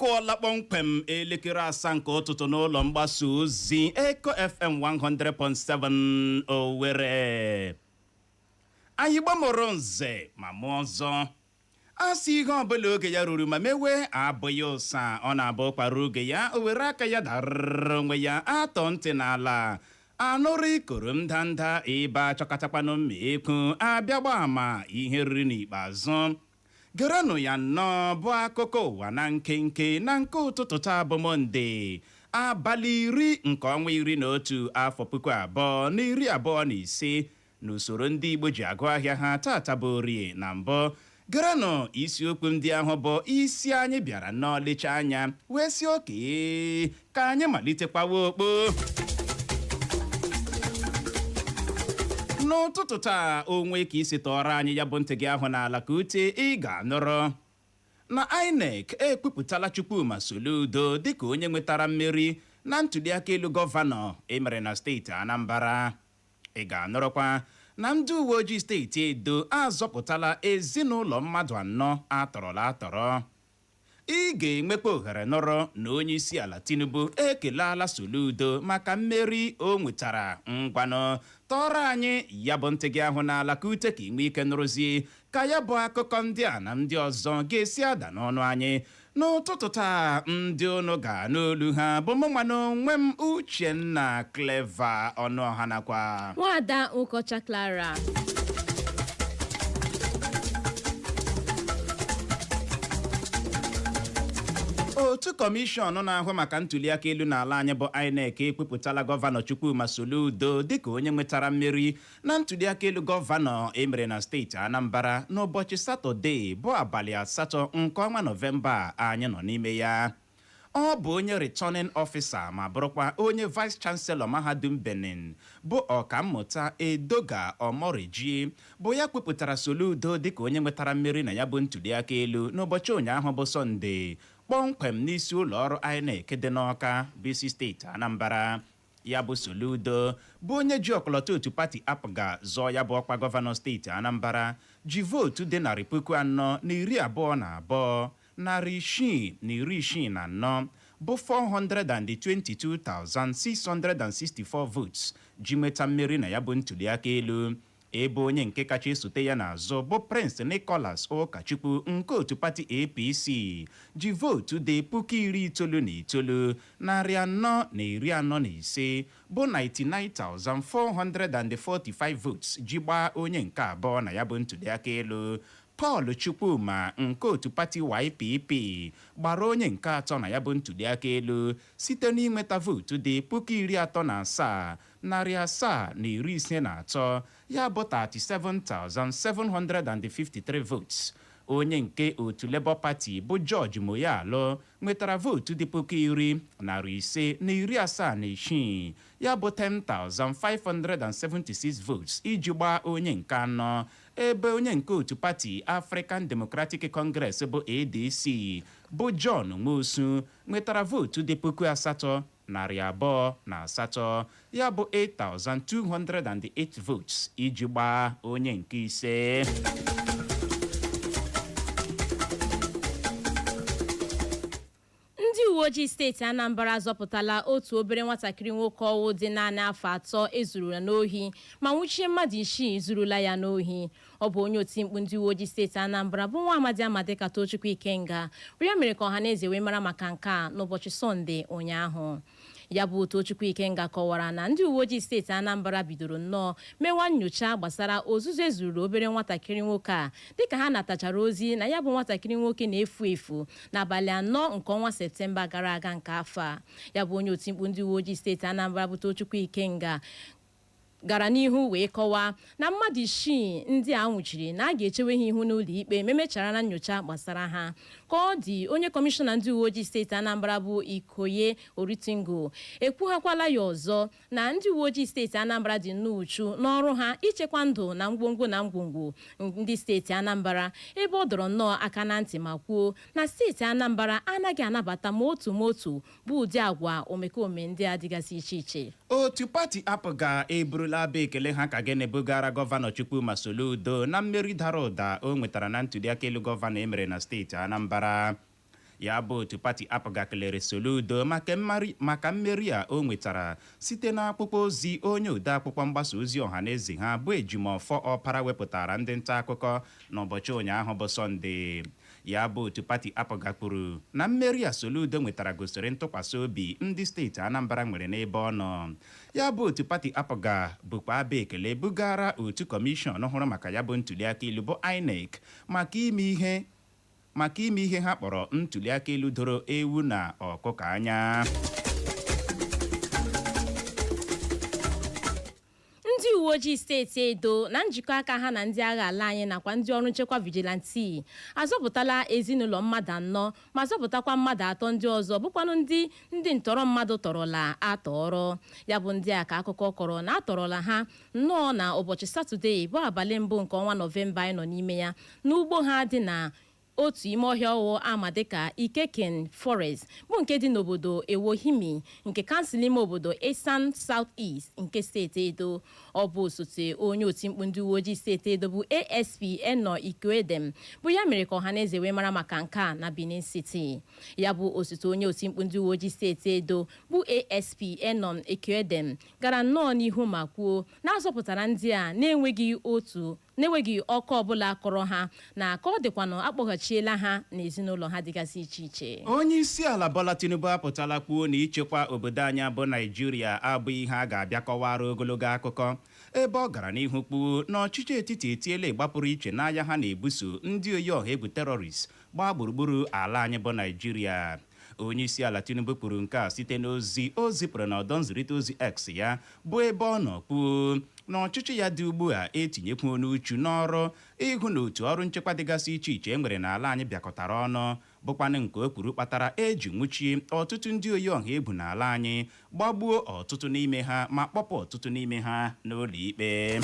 Kụọla kpọmkwem elekere 7 nke ụtụtụ n'ụlọ mgbasa ozi Eko FM 100.7 Owerri. Anyị gbamụrụ nze ma mụọ ọzọ. A sị ihe ọbụla oge ya ruru ma mewe abụghị ụsa, ọ na-abụ ụkpara oge ya o were aka ya darịrị onwe ya atọ ntị n'ala anụrụ ikoro ndanda ebe achọkọtakwanụ mma ekwu abịa gba ama ihe riri n'ikpeazụ. Gerenụ ya nnọọ bụ akụkọ ụwa na nkenke na nke ụtụtụ taa bụ Mọnde, abalị 10 nke ọnwa 11 afọ 2025 n'usoro ndị Igbo ji agụ ahịa ha. Tata bụ Orie na mbụ. Gerenụ isiokwu ndị ahụ bụ isi anyị bịara nnọọ lecha anya wee si oke ka anyị malitekwawa okpo n'ụtụtụ taa. Onwe ka isi tọọrọ anyị ya bụ ntị gị ahụ n'ala ka ute, ị ga-anụrụ na INEC ekwupụtala Chukwuma Soludo dịka onye nwetara mmeri na ntuliaka elu gọvanọ emere na steeti Anambra. Ị ga-anụrụkwa na ndị uwe ojii steeti Edo azọpụtala ezinụlọ mmadụ anọ atọrọla atọrọ. Ị ga-enwekwa ohere nụrụ na onye isi ala Tinubu ekeleala Soludo maka mmeri o nwetara. Ngwanụ, tọọrọ anyị ya bụ ntị gị ahụ n'ala ka ute ka ị nwee ike nụrụzie ka ya bụ akụkọ ndị a na ndị ọzọ ga-esi ada n'ọnụ anyị n'ụtụtụ taa. Ndị unu ga-anụ olu ha bụ mụ nwa n'onwe m, Uchenna Clever Ọnụọha, nakwa Nwaada Ụkọcha Clara. Otu kọmishọn na-ahụ maka ntuliaka elu n'ala anyị bụ INEC ekwupụtala gọvanọ Chukwuma Soludo dịka onye nwetara mmeri na ntuliaka elu gọvanọ emere na steeti Anambra n'ụbọchị Satọde bụ abalị 8 nke ọnwa Nọvemba anyị nọ n'ime ya. Ọ bụ onye returning officer ma bụrụkwa onye vice chancellor mahadum Benin bụ Ọkammụta Edoga Omoregie bụ ya kwupụtara Soludo dịka onye nwetara mmeri na ya bụ ntuliaka elu n'ụbọchị ụnyaahụ bụ Sọnde, kpọmkwem n'isi ụlọ ọrụ INEC dị n'Ọka bụ isi steeti Anambra. Ya bụ Soludo bụ onye ji ọkọlọtọ otu pati APGA zọọ ya bụ ọkwa gọvanọ steeti Anambra ji vootu dị 422,664 bụ 422,664 votes ji nweta mmeri na ya bụ ntuliaka elu, ebe onye nke kacha esote ya n'azụ bụ Prince Nicholas Ụkachukwu nke otu pati APC ji vootu dị 99,445 bụ 99,445 votes ji gbaa onye nke abụọ na ya bụ ntuliaka elu. Paul Chukwuma nke otu pati YPP gbara onye nke atọ na ya bụ ntuliaka elu site n'inweta vootu dị 37,753, ya bụ 37,753 votes. Onye nke otu Labour Party bụ George Moghalu nwetara vootu dị 10,576, ya bụ 10,576 votes iji gbaa onye nke anọ, ebe onye nke otu pati African Democratic Congress bụ ADC bụ John Nwosu nwetara vootu dị 8,208, ya bụ 8208 votes iji gbaa onye nke ise. Ndị uwe ojii steeti Anambra azọpụtala otu obere nwatakịrị nwoke ọwụ dị naanị afọ 3 ezuru n'ohi ma nwụchie mmadụ isii zurula ya n'ohi. Ọ bụ onye otimkpu ndị uwe ojii steeti Anambra bụ nwa amadi amadi ka Tochukwu Ikenga bụ ya mere ka ọha na eze wee mara maka nke a n'ụbọchị Sọnde ụnyaahụ. Ya bụ Tochukwu Ikenga kọwara na ndị uwe ojii steeti Anambra bidoro nnọọ mewa nyocha gbasara ozuzu ezuru obere nwatakịrị nwoke a dịka ha natachara ozi na ya bụ nwatakịrị nwoke na-efu efu n'abalị 4 nke ọnwa Septemba gara aga nke afọ a. Ya bụ onye otimkpu ndị uwe ojii steeti Anambra bụ Tochukwu Ikenga gara n'ihu wee kọwaa na mmadụ isii ndị a nwụchiri na a ga-echewe ha ihu n'ụlọ ikpe ma emechara na nyocha gbasara ha. Ka ọ dị, onye kọmishọna ndị uwe ojii steeti Anambra bụ Ikoye Oritingo ekwughakwala ya ọzọ na ndị uwe ojii steeti Anambra dị nnọọ uchu n'ọrụ ha ichekwa ndụ na ngwongwo na ngwongwo ndị steeti Anambra, ebe ọ dọrọ nnọọ aka na ntị ma kwuo na steeti Anambra anaghị anabata ma otu ma otu bụ ụdị agwa omekome ndị a dịgasị iche iche. Otu pati APGA eburula abụ ekele ha ka gịnị bugara gọvanọ Chukwuma Soludo na mmeri dara ụda o nwetara na ntuliaka elu gọvanọ emere na steeti Anambra. Ya bụ otu pati APGA kelere Soludo maka mmeri a o nwetara site n'akwụkwọ ozi onye odeakwụkwọ mgbasa ozi ọhaneze ha bụ Ejimọfọ Ọpara wepụtara ndị nta akụkọ n'ụbọchị ụnyaahụ bụ Sọnde. Ya bụ otu pati APGA kwuru na mmeri a Soludo nwetara gosiri ntụkwasị obi ndị steeti Anambra nwere n'ebe ọ nọ. Ya bụ otu pati APGA bụkwa abụ ekele bugara otu kọmishọn hụrụ maka ya bụ ntuliaka elu bụ INEC maka ime ihe ha kpọrọ ntuliaka elu doro ewu na ọkụkọ anya. Ndị uwe ojii steeti Edo na njikọ aka ha na ndị agha ala anyị nakwa ndị ọrụ nchekwa vigilante azọpụtala ezinụlọ mmadụ anọ ma zọpụtakwa mmadụ atọ ndị ọzọ bụkwanụ ndị ntọrọ mmadụ tọrọla atọrọ. Ya bụ ndị a ka akụkọ kọrọ na atọrọla ha nnọọ na ụbọchị Satọde bụ abalị mbụ nke ọnwa Nọvemba anyị nọ n'ime ya n'ugbo ha dị na otu ime ọhịa ọwụ ama dịka Ikeken Forest, bụ nke dị n'obodo Ewohimi nke kansụl ime obodo Esan South East nke steeti Edo. Ọ bụ osote onye otimkpu ndị uwe ojii steeti Edo bụ ASP Eno Ikoedem bụ ya mere ka ọhaneze wee mara maka nke a na Benin City. Ya bụ osote onye otimkpu ndị uwe ojii steeti Edo bụ ASP Eno Ikoedem gara nnọọ n'ihu ma kwuo na azọpụtara ndị a na-enweghị ọkọ ọbụla kọrọ ha, na ka ọ dịkwanụ akpọghachiela ha n'ezinụlọ ha dịgasị iche iche. Onye isi ala Bola Tinubu apụtala kwuo na ichekwa obodo anyị bụ Naijiria abụghị ihe a ga-abịa kọwara ogologo akụkọ, ebe ọ gara n'ihu kwuo na ọchịchị etiti etiela ịgba pụrụ iche n'agha ha na-ebuso ndị oyi ọha egwu terrorist gbaa gburugburu ala anyị bụ Naijiria. Onye isi ala Tinubu kwuru nke a site n'ozi o zipụrụ n'ọdọ nzirịta ozi X ya, bụ ebe ọ nọ kwuo na ọchịchị ya dị ugbu a etinyekwuo n'uchu n'ọrụ ịhụ na otu ọrụ nchekwa dịgasị iche iche e nwere n'ala anyị bịakọtara ọnụ, bụkwanụ nke o kwuru kpatara eji nwụchie ọtụtụ ndị oyi ọha egwu n'ala anyị, gbagbuo ọtụtụ n'ime ha ma kpọpụ ọtụtụ n'ime ha n'ụlọ ikpe.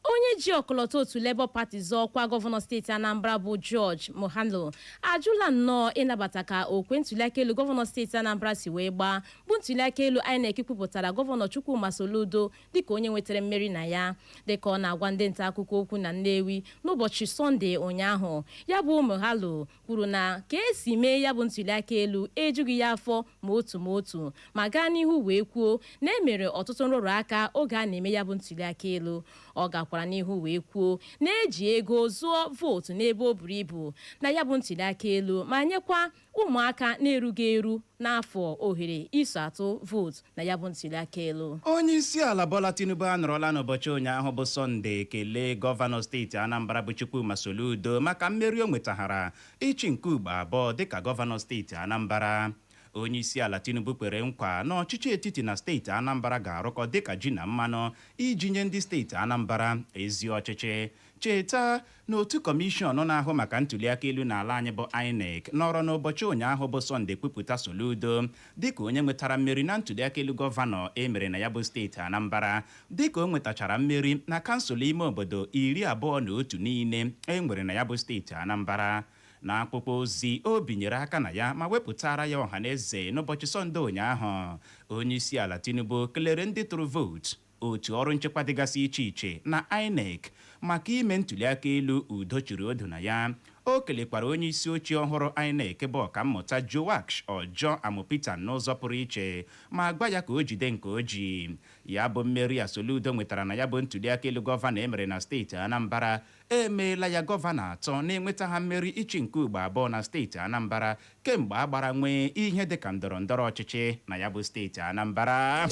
Onye ji ọkọlọtọ otu Labour Party zọọ ọkwa gọvanọ steeti Anambra bụ George Moghalu ajụla nnọọ ịnabata ka okwe ntuliaka elu gọvanọ steeti Anambra si wee gbaa, bụ ntuliaka elu INEC kwupụtara gọvanọ Chukwuma Soludo dịka onye nwetara mmeri na ya. Dịka ọ na-agwa ndị nta akụkọ okwu na Nnewi n'ụbọchị Sọnde ụnyaahụ, ya bụ Moghalu kwuru na ka esi mee ya bụ ntuliaka elu ejughị ya afọ ma otu ma otu, ma gaa n'ihu wee kwuo na e mere ọtụtụ nrụrụ aka oge a na-eme ya bụ ntuliaka elu. Ọ gakwara n'ihu wee kwuo na-eji ego zụọ vootu n'ebe o buru ibu na ya bụ ntuliaka elu, ma nyekwa ụmụaka na-erughị eru n'afọ ohere iso atụ vootu na ya bụ ntuliaka elu. Onye isi ala Bola Tinubu anọrọla n'ụbọchị ụnyaahụ bụ Sọnde kelee gọvanọ steeti Anambra bụ Chukwuma Soludo maka mmeri o nwetaghara ịchị nke ugbo abụọ dịka gọvanọ steeti Anambra. Onye isi ala Tinubu kwere nkwa na ọchịchị etiti na steeti Anambra ga-arụkọ dịka ji na mmanụ iji nye ndị steeti Anambra ezi ọchịchị. Cheta na otu kọmishọn na-ahụ maka ntuliaka elu n'ala anyị bụ INEC nọrọ n'ụbọchị ụnyaahụ bụ Sọnde kwupụta Soludo dịka onye nwetara mmeri na ntuliaka elu gọvanọ emere na ya bụ steeti Anambra, dịka o nwetachara mmeri na kansụl ime obodo 21 niile e nwere na ya bụ steeti Anambra. Na akwụkwọ ozi o binyere aka na ya ma wepụtara ya ọhaneze n'ụbọchị Sọnde ụnyaahụ, onye isi ala Tinubu kelere ndị tụrụ vootu, otu ọrụ nchekwa dịgasị iche iche na INEC maka ime ntuliaka elu udo chiri odo na ya. O kelekwara onye isi oche ọhụrụ INEC bụ Ọkammụta Joash Ọjọ Amopita n'ụzọ pụrụ iche ma gwa ya ka o jide nke o ji. Ya bụ mmeri a Soludo nwetara na ya bụ ntuliaka elu gọvanọ emere na steeti Anambra emeela ya gọvanọ atọ na-enweta ha mmeri ịchị nke ugbo abụọ na steeti Anambra kemgbe a gbara nwee ihe dịka ndọrọ ndọrọ ọchịchị na ya bụ steeti Anambra.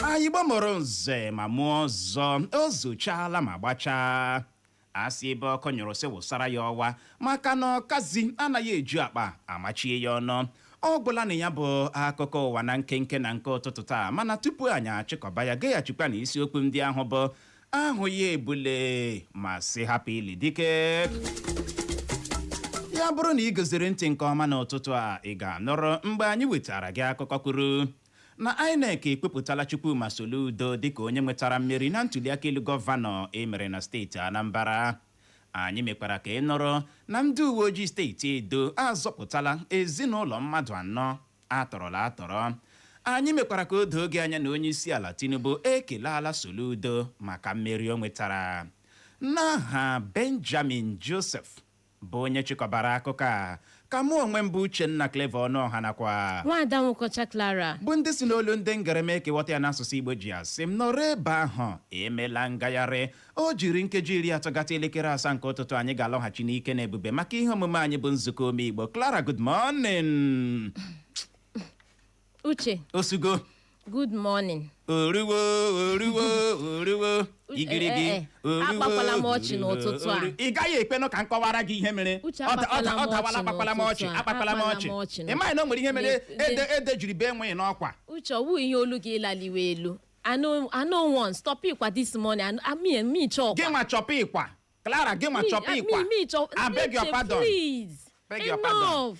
Anyị gbamọrọ nze ma mụọ ọzọ, o zochaala ma gbachaa. Asị ebe ọkụ nyụrụ sị wụsara ya ọwa, maka na ọkazi anaghị eju akpa amachie ya ọnụ. Ọ gwụla na ya bụ akụkọ ụwa na nkenke na nke ụtụtụ taa, mana tupu anyị achịkọba ya, gaghachikwa na isiokwu ndị ahụ bụ ahụ ya ebule ma sị hapụ ili dike. Ya bụrụ na ị goziri ntị nke ọma n'ụtụtụ a, ị ga-anụrụ mgbe anyị wetara gị akụkọ kwuru na INEC ekwupụtala Chukwuma Soludo dịka onye nwetara mmeri na ntuliaka elu gọvanọ emere na steeti Anambra. Anyị mekwara ka ị nụrụ na ndị uwe ojii steeti Edo azọpụtala ezinụlọ mmadụ anọ atọrọla atọrọ. Anyị mekwara ka o doo gị anya na onye isi ala Tinubu ekeleala Soludo maka mmeri o nwetara. N'aha Benjamin Joseph bụ onye chịkọbara akụkọ a, ka mụ onwe m bụ Uchenna Clever Ọnụọha nakwa Nwaada Nwokọcha Clara bụ ndị si n'olu ndị ngereme ekewọta ya n'asụsụ Igbo ji asị m nọrọ ebe ahụ, emela ngagharị. O jiri nkeji 30 gata elekere 7 nke ụtụtụ, anyị ga-alọghachi n'ike na ebube maka ihe omume anyị bụ Nzukọ Ome Igbo. Clara, good morning. Uche. Osugo. Good morning. Oruwo, oruwo, oruwo, igirigi. Eh, eh, Oruwo. Akpakwala m ọchị Oruwo, n'ụtụtụ a. Ị gaghị ekwenụ ka m kọwara gị ihe mere. Uche, Ọ akpakwala m dawala. ọchị Akpakwala m ọchị. n'ụtụtụ a. Akpakwala m Akpala ọchị. m ọchị. Ị maghị na o nwere ihe mere ede ede jiri bee enweghị n'ọkwa? Uche, ọwụ ihe olu gị ịlaliwe elu. I no want stop ịkwa this morning. Me chọ. Gị nwa chọpụ ịkwa, Clara, gị nwa chọpụ ịkwa. Me chọ. I beg your Uche, pardon. Please. Beg your pardon. Enough.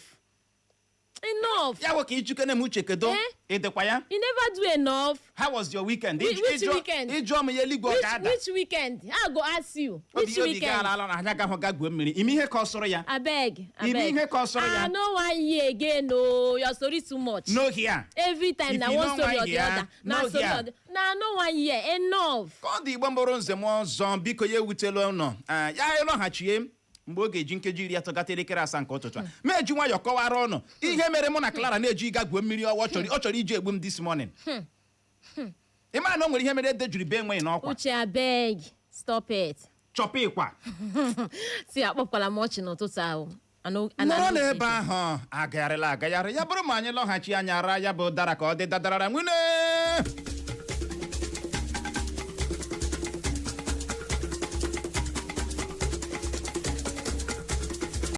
Enough. Ya nwoke ijikene m, uche, kedo? Eh? Ị dịkwa ya? You never do enough. How was your weekend? Which weekend? Ịjụọ m ya, eluigwe ọ Which, ga-ada. which weekend? I go ask you. Which Obi obi weekend? gara ala na anya gahụ ga gwuo mmiri ime ihe ka ọ sụrụ ya. Abeg, Ime abeg. ihe ka ọ sọrọ ya. I no wan hear again o. Your story too much. No here. Every time If na you one no story wan or the hear, other. Na no story hear. or the. Na I no wan hear. Enough. Ka ọ dị, Igbo mbụrụ nzem ọzọ, biko, ya ewutela ụnọ. Ah, ya ịlọghachie mgbe ọ ga-eji nkeji 30 gata elekere 7 nke ụtụtụ a, ma eji nwayọọ kọwara ụnụ ihe mere mụ na Clara na-eji ịga gwuo mmiri ọwa. Ọ chọrọ iji egbu m this morning. Ị mara na o nwere ihe mere ede jiri bee enweghị n'ọkwa? Uche, abeg. Stop it. Chọpụ ịkwa. See, akpọkwala m ọchị n'ụtụtụ ahụ. I no Nọrọ n'ebe ahụ, agagharịla agagharị. Ya bụrụ ma anyị lọghachi, anya ara ya bụ dara ka ọ dị dadarara nwune.